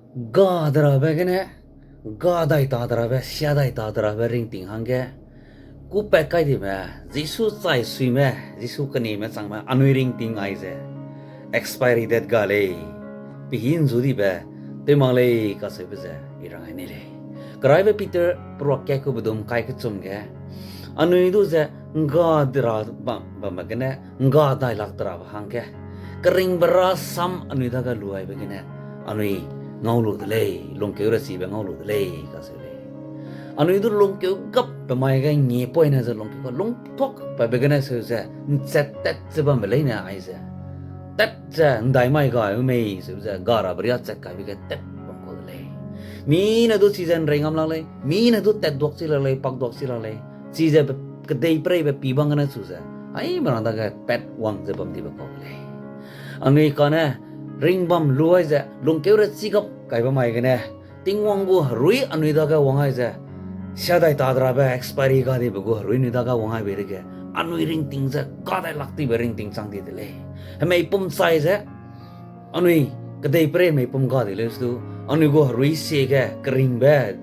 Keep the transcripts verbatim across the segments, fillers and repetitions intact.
Ga de rabe gene, ga dai ta de rabe, sia dai ta de rabe ringting hangge, kûpat kai dibe, Jisu chai suime, Jisu kenime changme, anui ringting aize expiry date ga lei, pehî ’nzu dibe tew mak lei kacheube ze i rang ai nei lei. Keraibe Peter peruak kat kube dum kai kechum ge, anui du ze ’ngga de ra bam, bambe gene, ’ngga dai lak de rabe hangge, keringbe rasam anui dage lu aibe gene, anui ngau lu de lei, lungkeu rachibe ngau lu de lei kacheu lei. Anui du lungkeu gapbe mai ge ngiepoine ze lungkeu ga lungtuak pabe gene seu ze, ’nchat tat ze bambe leine aize, tat ze ’ndai mai ga u mei seu ze, ga rabe riâ chat kaibe ge tat bam kau de lei. Mi ne du chize ’nrei ngam lak lei, mi ne du tat duak chi lak lei, pak duak chi lak lei. Chize pe-, kedeipereibe pî bang gene chu ze, aime rang dage pat wang ze bam dibe kau de lei. Anui kane ringbam lu ai ze, lungkeu rachi gap kaibe mai gene, Tingwang gu herui anui dage wang ai ze, sia dai ta de rabe expiry ga dibe gu herui anui dage wang ai bei dege, anui ringting ze ga dai lak dibe ringting chang di de lei. Hemei pum chai ze, anui kedeiperei hemei pum ga di leu su du, anui gu herui sie ge keringbe,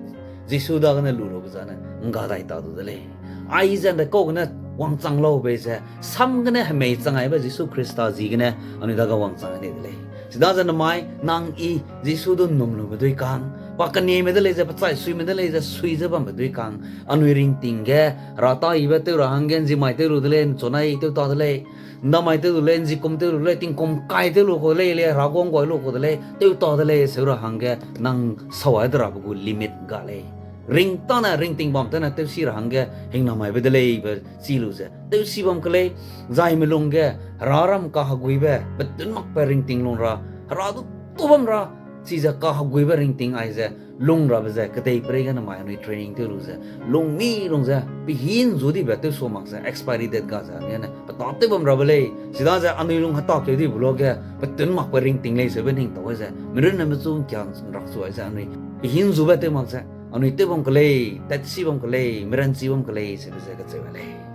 Jisu dagene lu lube zane ’ngga dai ta du de lei. Aize ’ndaikau gene wangchang lau bei ze, sam gene hemei chang aibe Jisu Khrista ziegene anui dage wangchang ai nei de lei. Chidaze namai nang i Jisu du ’nnum lube dui kang, pa kenieme de lei ze, pe chai suime de lei ze, sui ze bambe dui kang, anui ringting ge, hera taibe tew ra hangge ’nzimai tew lu de lei, ’nchunai tew ta de lei, ’ndamai tew lu lei, ’nzikum tew lu lei, tingkum kai tew lu kau de lei, le hera guang guai lu kau de lei, tew ta de lei seu ra hangge nang sawai de rabe gu limit ga lei. Ring tâne, ringting bam tâne tewsi ra hangge hingnamaibe de lei be chi lu ze tewsi bam ke lei, zaime lungge, hera ram kaheguibe, petun makbe ringting lung ra, hera du tu bam ra, chize kaheguibe ringting aize, lung rabe ze, kedeiperei ge namai anui training tew lu ze, lungmi lung ze, pehî ’nzu dibe tewsua mak ze, expiry date ga ze, anui ne, petâ tew bam rabe lei, chidaze anui lung hetakeu dibe luage, petun makbe ringting lei seube ning tau ai ze, mirunne mechu ’ngkia ’nrak chu ai ze, anui, pehî ’nzube tew mak ze, anui tew bam ke lei, tatsi bam ke lei, miranchi bam ke lei, seube ze kacheu ai lei.